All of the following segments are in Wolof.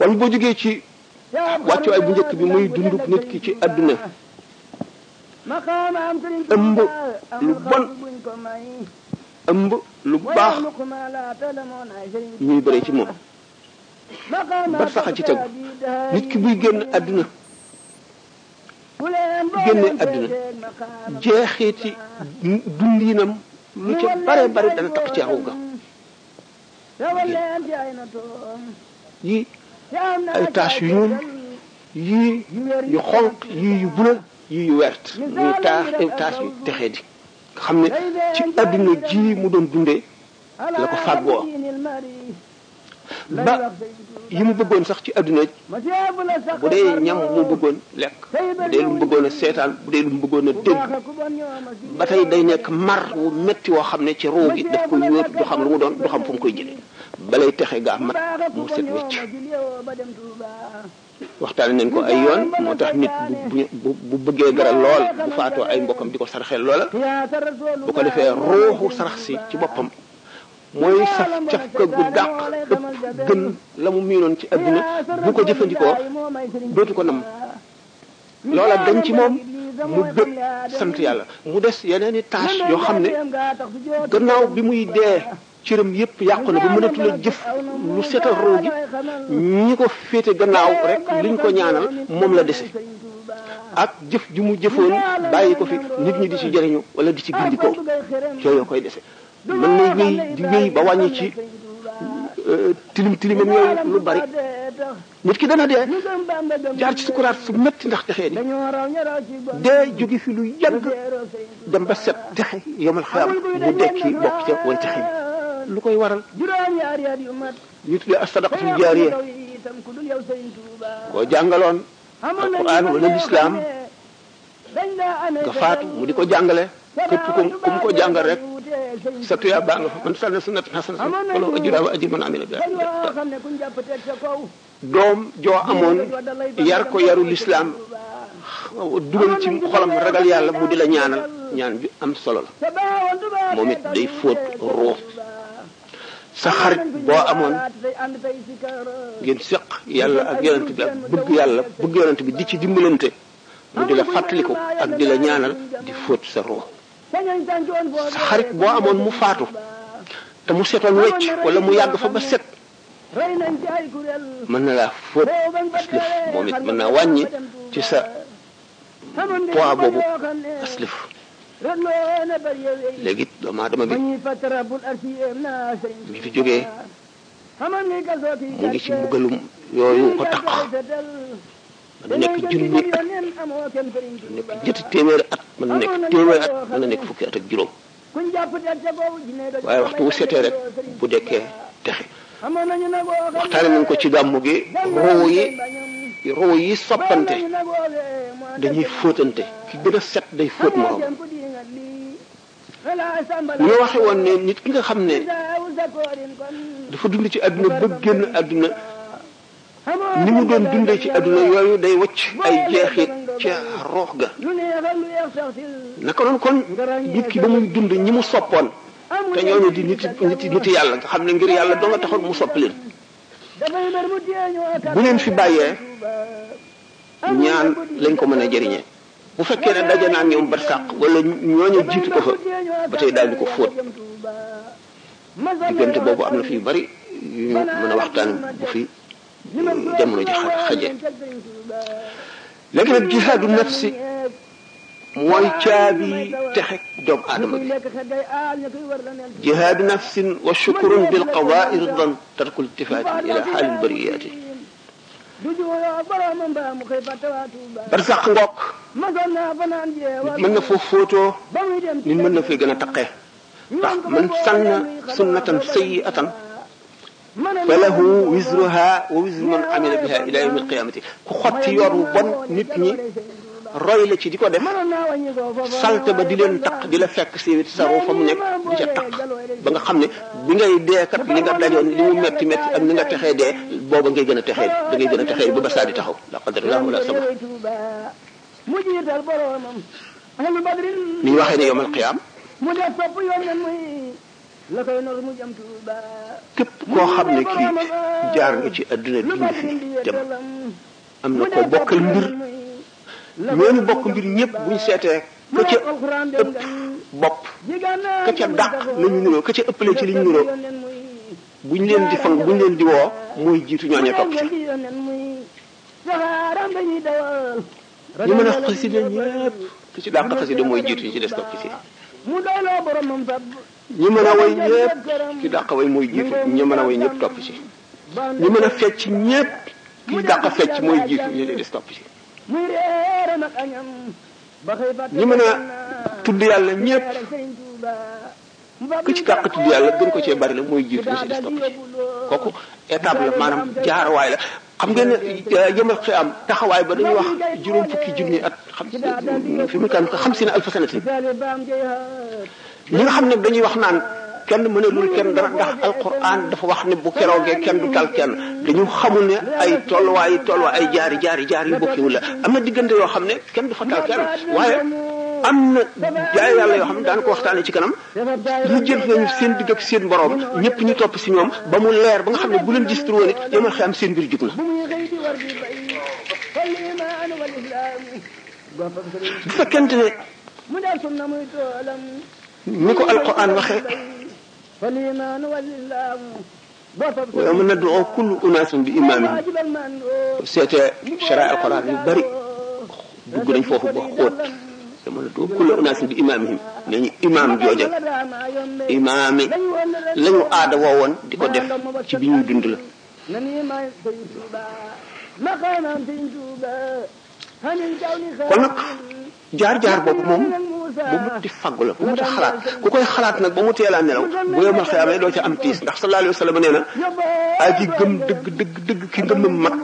wala boo jógee ci wàccuwaay bu njëkk bi muy dunduk nit ki ci àdduna ëmb lu bon ëmb lu baax ñuy bëri ci moom ba saxa ci tegu nit ki buy génn àdduna génne àdduna jeexiti dundinam lu ca bare bare dana tax ci aw ga yii ay tache yu ñuul yii yu xonq yii yu bula yii yu wert muy tache yu texee di nga xam ne ci àdduna ji mu doon dundee la ko fàggoo ba yi mu bëggoon sax ci àdduna bu dee ñam mu bëggoon lekk bu dee lu mu bëggoon a seetaan bu dee lu mu bëggoon a dégg ba tey day nekk mar wu metti woo xam ne ci ruu gi daf koy wéet du xam lu mu doon du xam fu mu koy jëlee balay texe gaa mat mu set wecc waxtaane nañ ko ay yoon moo tax nit bu bëggee dara lool bu faatoo ay mbokkam di ko sarxeel loola bu ko defee ruuxu sarax si ci boppam mooy saf cafka gu dàq ëpp gën la mu miinoon ci adduna bu ko jëfandikoo dootu ko nam loola dañ ci moom mu bëgg sant yàlla mu des yeneen i tâche yoo xam ne gannaaw bi muy dee cëram yépp yàqu na ba mënatul a jëf lu setal roo gi ñi ko féete gannaaw rek liñ ko ñaanal moom la dese ak jëf ju mu jëfoon bàyyi ko fi nit ñi di ci jëriñu wala di ci gindikoo yooyu koy dese mën na wéy di wéy ba wàññi ci tilimam yooyu lu bari nit ki dana dee jaar ci sukuraat su metti ndax texee di dee jóge fi lu yàgg dem ba set texe yomal xiyam mu dekki bokk ca way texe lu koy waral ñu tuddee as-sadaqatul jaariya koo jàngaloon alquran wala lislaam nga faatu mu di ko jàngale képp ku mu ko jàngal rek sa tuyaa baa nga fa man sanna sunnatan hasanatan falahu ajruha wa ajru man amila biha doom joo amoon yar ko yaru lislaam dugal ci xolam ragal yàlla mu di la ñaanal ñaan bi am solo la moom it day fóot ruux sa xarit boo amoon ngeen seq yàlla ak yonent bi ak bëgg yonent bi di ci dimbalante mu di la fàttaliku ak di la ñaanal di fóot sa ruux sa xarit boo amoon mu faatu te mu setoon wecc wala mu yàgg fa ba set mën na laa fóot aslif moom it mën naa wàññi ci sa poids boobu aslif léegi doomu aadama bi mi fi jógee mu ngi ci mbugalum yooyu ko taq mën na nekk junni at mën na nekk ñetti téeméeri at mën na nekk téeméeri at mën na nekk fukki at ak juróom waaye waxtu wu setee rek bu dekkee texe waxtaane nañ ko ci gàmmu gi roo yi soppante dañuy fóotante ki gën a set day fóot morom mu ñu waxe woon ne nit ki nga xam ne dafa dund ci àdduna ba génn àdduna ni mu doon dundee ci àdduna yooyu day wacc ay jeexit ca roox ga naka noonu kon nit ki ba muy dund ñi mu soppoon te ñooñu di nit yàlla nga xam ne ngir yàlla doo nga taxoon mu sopp leen bu leen fi bàyyee ñaan lañ ko mën a jëriñee bu fekkee ne daje naa ñoom barsàq wala ñooñu jiitu ko fa ba tey daal di ko fóot diggante boobu am na fi yu bari yu ñu mën a waxtaan bu fi jamono ji xaje léegi nag jihaadu nafsi mooy caabi texe doomu aadama bi jihaadu nafsin wa shukrun bil qadaai ridan tarkul iltifaati ila xaalil bariyaati barsàq ngoog mën na foofu fóotoo nit mën na fay gën a taqee ndax man sanna sunnatan sayyi'atan falahu wizruha wa wizru man amila biha ila yawm alqiyamati ku xotti yoon wu bon nit ñi roy la ci di ko def salte ba di leen taq di la fekk si sa roo fa mu nekk di ca taq ba nga xam ne bi ngay dee kat li nga dajoon li mu metti metti ak ni nga texee dee booba ngay gën a texee da ngay gën a texee ba ba saa di taxaw la qadarullah wala sabr ni ñu waxee ne yawm alqiyam képp koo xam ne kii jaar nga ci àdduna dund fi dem am na koo bokkal mbir ñooñu bokk mbir ñëpp buñ seetee ka ca ëpp bopp ka ca dàq nañu nuroo ka ca ëppale ci liñ nuroo buñ leen di fang buñ leen di woo mooy jiitu ñooñu topp ci ñu mën a xasida ñëpp ki ci dàq xasida mooy jiitu ñi ci des topp ci ñi mën a way ñëpp ki dàq way mooy jiitu ñi mën a way ñëpp topp ci ñi mën a fecc ñëpp ki dàq fecc mooy jiitu ñi ci des topp ci ñi mën a tudd yàlla ñëpp ku ci dàq tudd yàlla gën ko cee bari la mooy jiitu ñi ci des topp ci kooku étape la maanaam jaarawaay la xam ngeen ne yëmal xiyam taxawaay ba dañuy wax juróom fukki junni at xam fi mu kan xam si ne alfa sanati ñi nga xam ne dañuy wax naan kenn mënalul kenn dara ndax alquran dafa wax ne bu keroogee kenn du tal kenn dañu xamul ne ay tolluwaay ay jaar yu bokkiwul la am na diggante yoo xam ne kenn du fa tal kenn waaye am na jaay yàlla yoo xam ne daan ko waxtaanee ci kanam lu jël nañu seen digg ak seen borom ñëpp ñu topp si ñoom ba mu leer ba nga xam ne bu leen gis tur woon it yomal xiyam seen mbir jug na. bu fekkente ne ni ko alquran waxee wa yawma nad'u kullu unaasin bi imaamihim seetee sharaa alquran yu bari dugg nañ foofu ba xóot dama la doo kullu unaasin bi imaamihim nañu imaam jooja imaami lañu aada woowoon di ko def ci bi ñuy dund la kon nag jaar boobu moom bu mu di faggu la bu mu di xalaat ku koy xalaat nag ba mu teelaan nelaw bu yomal xiyaamee doo ca am tiis ndax sallallahu alayhi wa sallam nee na aji gëm dëgg ki ngëmam mat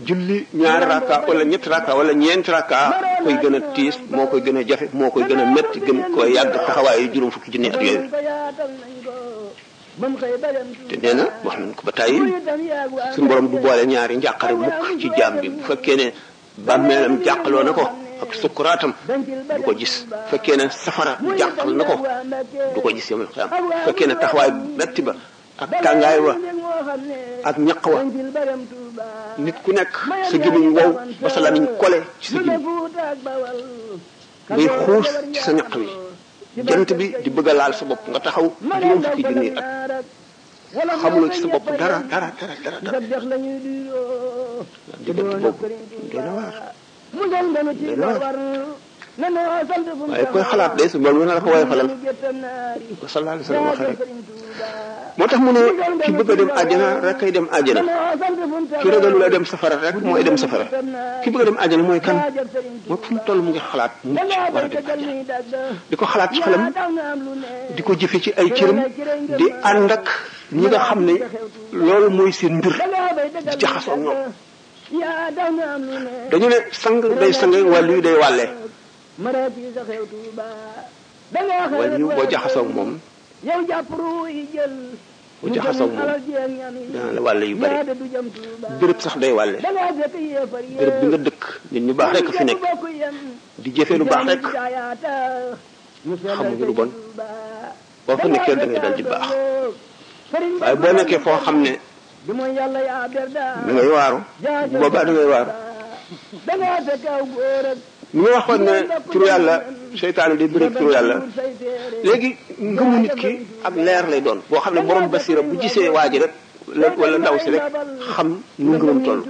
julli ñaari raka wala ñetti raka wala ñeenti raka koy gën a tiis moo koy gën a jafe moo koy gën a métti gën koy yàgg taxawaayu juróom fukki junni at yooyu te nee na wax nañ ko ba tàyyi suñu borom du boole ñaari njàqare mukk ci jaam bi bu fekkee ne bàmmeelam jàqaloo na ko ak sukkuraatam du ko gis fekkee ne safara jàqal na ko du ko gis yomal xiyaam fekkee ne taxawaay metti ba ak tàngaay wa ak ñaq wa nit ku nekk sa gémmiñ wow ba sa lamiñ kole ci sa gémmiñ ngay xuus ci sa ñaq wi jant bi di bëgg a laal sa bopp nga taxaw juróom fukki junni at xamuloo ci sa bopp dara diggante boobu dina waar waaye koy xalaat day su bool mën na la ko woye falal ko sallallahu alayhi wa sallam waxe rek moo tax mu ne ki bëgg a dem àjjana rek kay dem àjjana ki ragalu la dem safara rek mooy dem safara ki bëgg a dem àjjana mooy kan mooy fu mu toll mu ngi xalaat mucc war a dem àjjana di ko xalaat ci xelam di ko jëfe ci ay cëram di ànd ak ñi nga xam ne loolu mooy seen mbir di jaxasoo ñoom dañu ne sang day sang wàllu yu day wàllee wàllu yu boo jaxasoo moom dana la wàlle yu bari béréb sax day wàlle béréb bi nga dëkk nit ñu baax rek fi nekk di jëfee lu baax rek xamuñu lu bon boo fa nekkee da ngay dal di baax waaye boo nekkee foo xam ne da ngay waaru boobaa da ngay waaru ñu nga waxoon ne turu yàlla seytaane day bëri turu yàlla léegi ngëmu nit ki ak leer lay doon boo xam ne borom basira bu gisee waa ji rek wala ndaw si rek xam nu ngëmam toll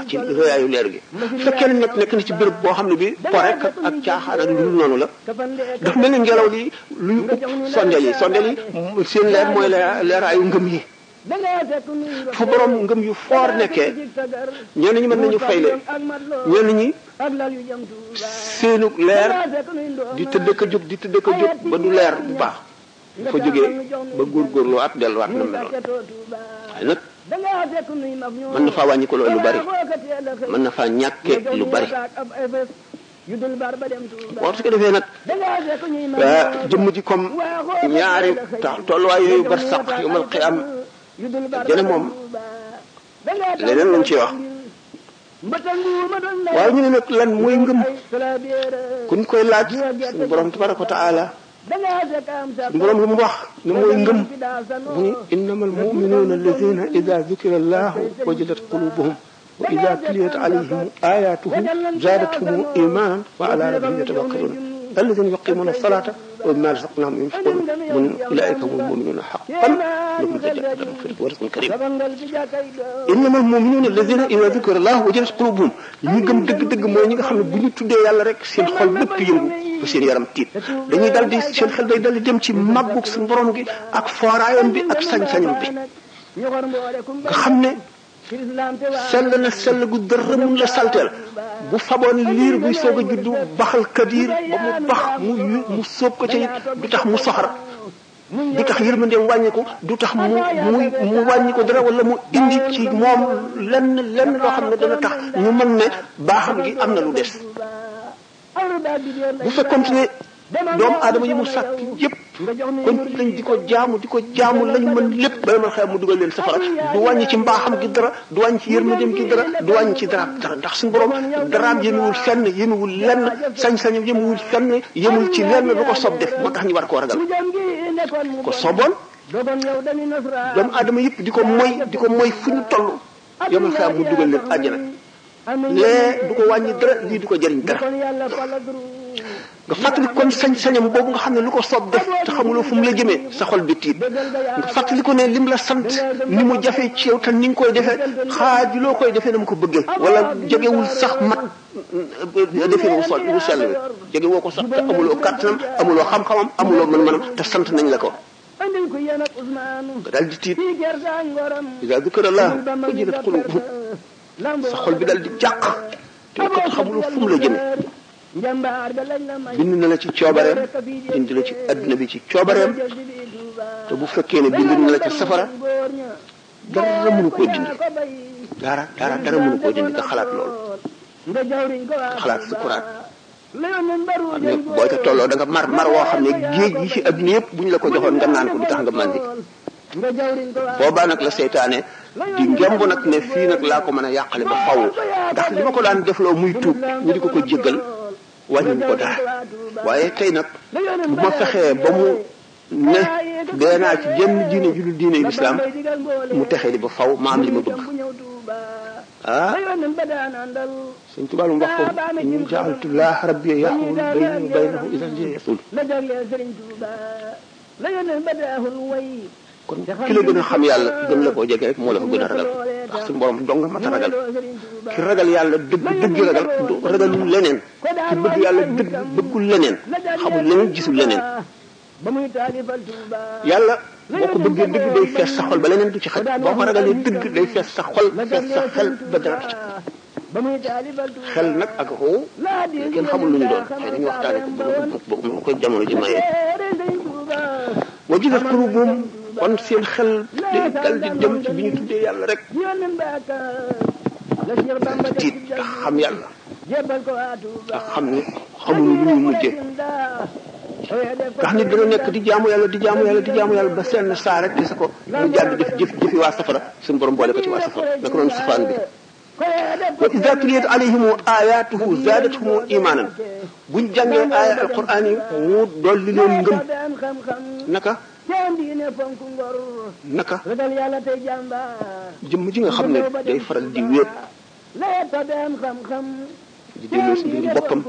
ci rëyaayu leer gi fekkee ne nekk na ci béréb boo xam ne bi po rek ak caaxaan ak lu noonu la dafa mel ne ngelaw li luy upp sondeel yi seen leer mooy leeraayu ngëm yi fu borom ngëm yu foor nekkee ñenn ñi mën nañu fayle ñenn ñi seenu leer di tëdd ka jóg ba du leer bu baax bu fa jógee ba góorgóorluwaat delluwaat na meloon waaye nag mën na faa wàññi ko lu bari mën na faa ñàkke lu bari boo su ko defee nag jëmm ji comme ñaari tolluwaay yooyu bar saq yomal xiyaam jëne moom leneen lañ ci wax waaye ñu ne nag lan mooy ngëm kuñ koy laaj suñu borom tabaraka wa taala borom lu mu wax ne mooy ngëm mu ni innamal mu'minuna alladhina idha dhukira allahu wajilat qulubuhum wa idha tuliyat alayhim ayatuhu zadatuhum imanan wa ala rabbihim yatawakkalun alladhina yuqimuna as-salata wa mimma razaqnahum yunfiqun ulaika humul mu'minuna haqqan lahum jannatul wa rizqun karim innamal mu'minuna alladhina idha dhukira allahu wajilat qulubuhum ñi gëm dëgg-dëgg mooy ñi nga xam ne bu ñu tuddee yàlla rek seen xol lépp yëngu ba seen yaram tiit dañuy dal di seen xel day dal di dem ci màggug suñu borom gi ak fooraayam bi ak sañ-sañam bi nga xam ne sell na sell gu dara mun la salteel bu faboon liir buy soog a juddu baxal kadir ba mu bax mu sóob ko ci du tax mu soxar du tax yërmandeem wàññiku du tax mu wàññi ko dara wala mu indi ci moom lenn loo xam ne dana tax ñu mën ne baaxam gi am na lu des bu fekkoon ne doomu aadama yi mu sàkk yëpp kon lañ di ko jaamu lañ mën lépp ba ma xew mu dugal leen safara du wàññi ci mbaaxam gi dara du wàññi ci yërmandeem gi dara du wàññi ci dara ndax suñu borom daraam yemewul fenn yemewul lenn sañ-sañam yemewul fenn yemul ci lenn lu ko sob def moo tax ñu war koo ragal ko soboon doomu aadama yëpp di ko moy fu ñu toll yow ma xew mu dugal leen àjjana lee du ko wàññi dara lii du ko jëriñ dara nga fàttali kon sañ-sañam boobu nga xam ne lu ko soob def te xamuloo fu mu la jëmee sa xol bi tiit nga fàttali ko ne lim la sant ni mu jafee ci yow te ni nga koy defee xaajuloo koy defee na mu ko bëggee wala jegewul sax mat defee wu sell bi jege woo ko sax te amuloo kàttanam amuloo xam-xamam amuloo mën-mënam te sant nañ la ko nga daal di tiit iza dhukira Allah wajilat qulubuhum sa xol bi daal di jàq te kat xamuloo fu mu la jëmee bind na la ci coobareem indi la ci adduna bi ci coobareem te bu fekkee ne bind na la ci safara dara mënu koo dindi dara mënu koo dindi nga xalaat loolu nga xalaat sukuraat xam ne boo ca tolloo da nga mar woo xam ne géej yi ci adduna yëpp bu ñu la ko joxoon nga naan ko du tax nga màndi boobaa nag la seytaane di ngemb nag ne fii nag laa ko mën a yàqale ba faw ndax li ma ko daan defloo muy tuub ñu di ko jéggal wàññiwul ko dara waaye tey nag bu ma fexee ba mu ne dee naa ci jenn diine ju dul diine lislaam mu texee di ba faw ma am li ma bëgg Sëñ Tuubaa lu mu wax ko in ja'altullah rabbi yahul bayni wa baynahu idan li yasul kon ki la gën a xam yàlla gën la koo jege rek moo la ko gën a ragal ndax suñu borom dong nga mat a ragal ki ragal yàlla dëgg ragal du ragalul leneen ki bëgg yàlla dëgg bëggul leneen xamul leneen gisul leneen yàlla boo ko bëggee dëgg day fees sa xol ba leneen du ci xaj boo ko ragalee dëgg day fees sa xol fees sa xel ba dara du ci xel nag ak xoo kenn xamul lu ñu doon xëy nañu waxtaane ko ba koy jamono ji mayee wajilat qulubuhum kon seen xel day dal di dem ci bi ñu tuddee yàlla rek di tiit ndax xam yàlla ndax xam ne xamuñu lu ñu mujjee ndax nit dana nekk di jaamu yàlla ba seen saa rek di sa ko mu jàdd def jëfi waa safara suñu borom boole ko ci waa safara naka noonu safaan bi wa iza tuliyat alayhim ayatuhu zadatuhum imanan buñ jàngee aaya alquran yi mu dolli leen ngëm naka jëmm ji nga xam ne day faral di wéet di delloo si mbirum boppam